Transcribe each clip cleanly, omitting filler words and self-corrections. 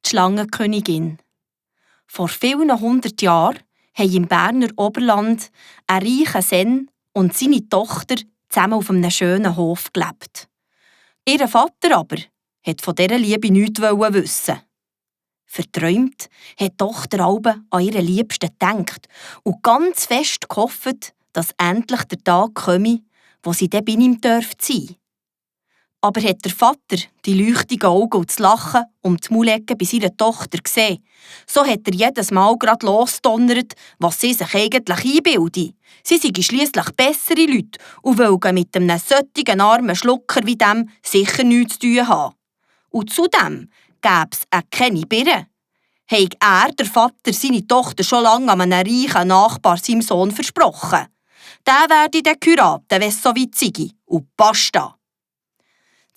die Schlangenkönigin. Vor vielen 100 Jahren haben im Berner Oberland ein reicher Sen und seine Tochter zusammen auf einem schönen Hof gelebt. Ihr Vater aber wollte von dieser Liebe nichts wissen. Verträumt hat die Tochter Albe an ihren Liebsten gedacht und ganz fest gehofft, dass endlich der Tag komme, wo sie dann bei ihm sein dürfte. Aber hat der Vater die leuchtigen Augen und das Lachen um die Maulecke bei seiner Tochter gesehen, so hat er jedes Mal gerade losdonnert, was sie sich eigentlich einbilden. Sie seien schliesslich bessere Leute und wollten mit einem solchen armen Schlucker wie dem sicher nichts zu tun haben. Und zudem gäbe es auch keine Birne. Hat er, der Vater, seine Tochter schon lange an einem reichen Nachbar seinem Sohn versprochen. Der werde dann heiraten, wenn es so weit sei. Und basta.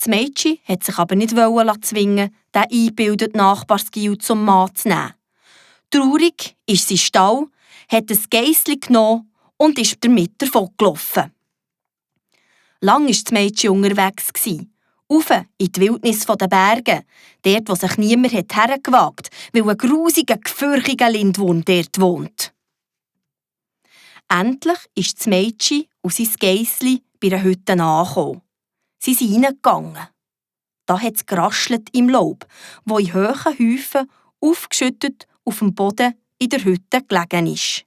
Das Mädchen hat sich aber nicht zwingen, den eingebildeten Nachbarsgil zum Mann zu nehmen. Traurig ist sie Stall, hat ein Geissli genommen und ist damit davongelaufen. Lang war das Mädchen unterwegs. Rauf in die Wildnis der Berge, dort, wo sich niemand hergewagt hat, weil ein grusiger, gefürchiger Lindwurm dort wohnt. Endlich ist das Mädchen und sein Geissli bei einer Hütte angekommen. Sie sind hineingegangen. Da hat es geraschelt im Laub, wo in hohen Häufen aufgeschüttet auf dem Boden in der Hütte gelegen ist.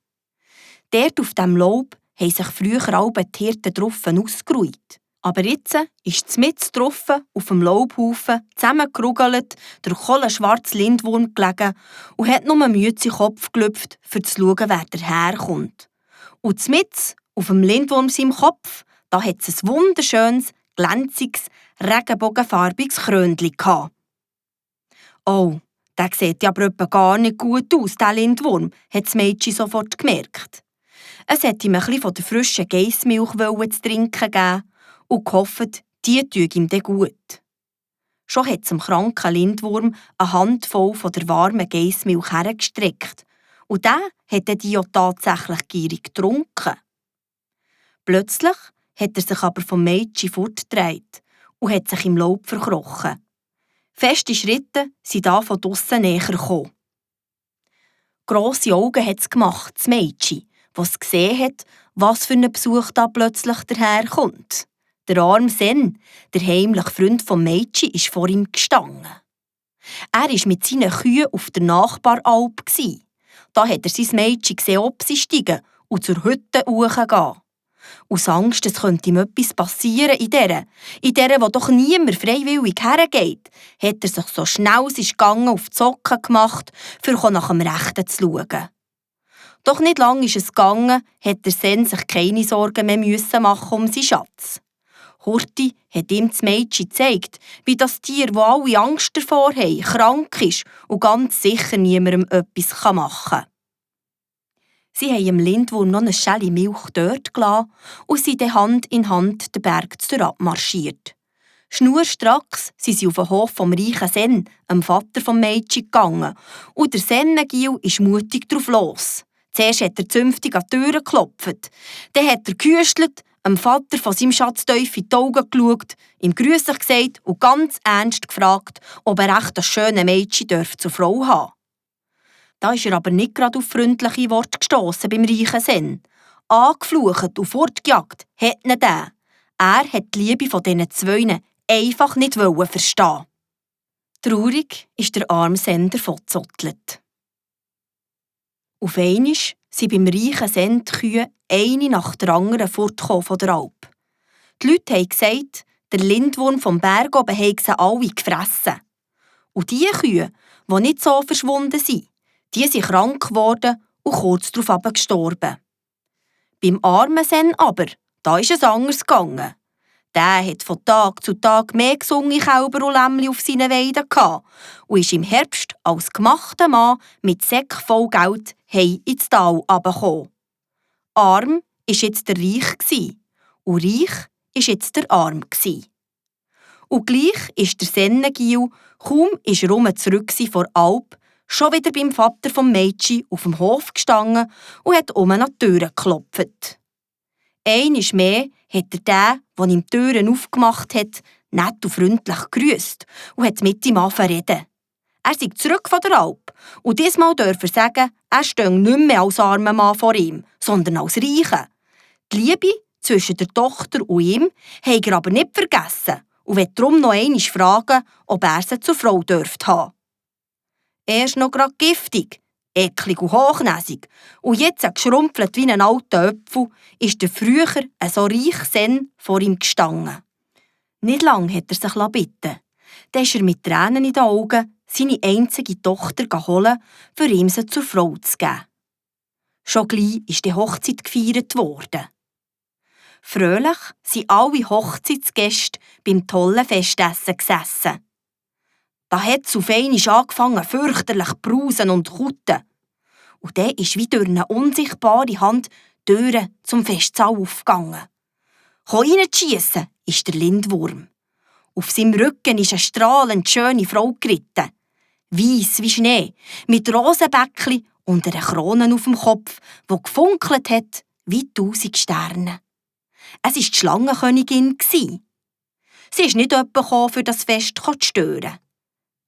Dort auf dem Laub haben sich früher alle die Hirten drauf ausgeruht. Aber jetzt ist mitten drauf auf dem Laubhaufen zusammengerugelt der kohlenschwarze Lindwurm gelegen und hat nur müde seinen Kopf gelüpft, um zu schauen, wer daherkommt. Und mitten auf dem Lindwurm seinem Kopf, da hat es ein wunderschönes, glänziges, regenbogenfarbiges Krönchen gehabt. Oh, der sieht ja aber gar nicht gut aus, der Lindwurm, hat das Mädchen sofort gemerkt. Es wollte ihm ein bisschen von der frischen Geissmilch zu trinken geben und gehofft, die tue ihm dann gut. Schon hat es dem kranken Lindwurm eine Handvoll von der warmen Geissmilch hergestreckt. Und der hat die auch tatsächlich gierig getrunken. Plötzlich hat er sich aber vom Mädchen fortgedreht und hat sich im Laub verkrochen. Feste Schritte sind da von draussen näher gekommen. Grosse Augen hat es gemacht, das Mädchen, das gesehen hat, was für ein Besuch da plötzlich daherkommt. Der arme Sen, der heimliche Freund vom Mädchen, ist vor ihm gestanden. Er war mit seinen Kühen auf der Nachbaralp. Da hat er sein Mädchen gesehen, ob sie steigen und zur Hütte hochgehen. Aus Angst, es könnte ihm etwas passieren in der, wo doch niemand freiwillig hergeht, hat er sich so schnell es ist gegangen auf die Socken gemacht, um nach dem Rechten zu schauen. Doch nicht lang ist es gegangen, hat der Sen sich keine Sorgen mehr machen um seinen Schatz. Hurti hat ihm das Mädchen gezeigt, wie das Tier, das alle Angst davor haben, krank ist und ganz sicher niemandem etwas machen kann. Sie haben dem Lindwurm noch eine Schelle Milch dort gelassen und sind dann Hand in Hand den Berg abmarschiert. Schnurstracks sind sie auf den Hof vom reichen Sen, dem Vater vom Mädchen, gegangen. Und der Sennengil ist mutig drauf los. Zuerst hat er zünftig an die Türe geklopft. Dann hat er gehüstelt, dem Vater von seinem Schatz tief in die Augen geschaut, ihm grüßlich gesagt und ganz ernst gefragt, ob er echt das schöne Mädchen zur Frau haben. Da ist er aber nicht gerade auf freundliche Worte gestossen beim reichen Sen. Angeflucht und fortgejagt hat ihn der. Er hat die Liebe von diesen Zweien einfach nicht verstehen. Traurig ist der arme Sen davongezottelt. Auf einmal sind beim reichen Sen die Kühe eine nach der anderen fortgekommen von der Alp. Die Leute haben gesagt, der Lindwurm vom Berg oben habe sie alle gefressen. Und die Kühe, die nicht so verschwunden sind, die sind krank geworden und kurz darauf gestorben. Beim armen Sen aber, da ist es anders gegangen. Der hat von Tag zu Tag mehr gesunde Kälber und Lämmli auf seinen Weiden gehabt und ist im Herbst als gemachter Mann mit Säcken voll Geld ins Tal runtergekommen. Arm war jetzt der Reich und Reich war jetzt der Arm. Und gleich ist der Sennengil, kaum ist er zurück vor Alp, schon wieder beim Vater vom Mädchen auf dem Hof gestanden und hat an die Türe geklopft. Einmal mehr hat der ihm die Türen aufgemacht hat, nett und freundlich gegrüßt und hat mit ihm angefangen zu reden. Er sei zurück von der Alp und diesmal dürfe er sagen, er stehe nicht mehr als armer Mann vor ihm, sondern als Reicher. Die Liebe zwischen der Tochter und ihm habe er aber nicht vergessen und will darum noch einmal fragen, ob er sie zur Frau dürfte haben. Er ist noch grad giftig, eklig und hochnäsig und jetzt geschrumpelt wie ein alter Apfel, ist der früher so reich Sen vor ihm gestanden. Nicht lang hat er sich bitten. Dann ist er mit Tränen in den Augen seine einzige Tochter holen, für ihm sie zur Frau zu geben. Schon gleich ist die Hochzeit gefeiert worden. Fröhlich sind alle Hochzeitsgäste beim tollen Festessen gesessen. Da hat es auf einmal angefangen, fürchterlich zu brausen und zu kutten. Und dann ist wie durch eine unsichtbare Hand die Tür zum Festsaal aufgegangen. «Komm reinschiessen!» ist der Lindwurm. Auf seinem Rücken ist eine strahlend schöne Frau geritten. Weiss wie Schnee, mit Rosenbäckli und einer Krone auf dem Kopf, die gefunkelt hat wie 1000 Sterne. Es war die Schlangenkönigin. Sie ist nicht jemand gekommen, für das Fest zu stören.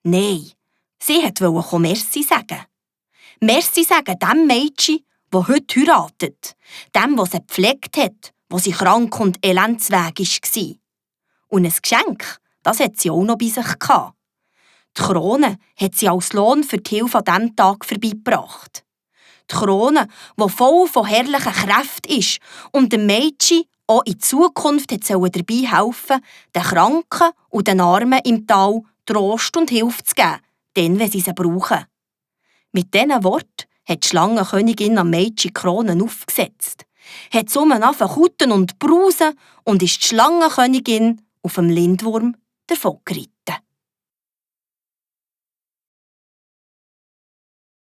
Nein, sie wollte Merci sagen. Merci sagen dem Mädchen, das heute heiratet, dem, das sie gepflegt hat, wo sie krank und elendsweg war. Und ein Geschenk, das hat sie auch noch bei sich gehabt. Die Krone hat sie als Lohn für die Hilfe an diesem Tag vorbeigebracht. Die Krone, die voll von herrlichen Kräften ist und dem Mädchen auch in Zukunft dabei helfen, den Kranken und den Armen im Tal Trost und Hilfe zu geben, dann, wenn sie sie brauchen. Mit diesen Worten hat die Schlangenkönigin am Mädchen Kronen aufgesetzt, hat so angefangen zu kutten und brausen und ist die Schlangenkönigin auf dem Lindwurm davongeritten.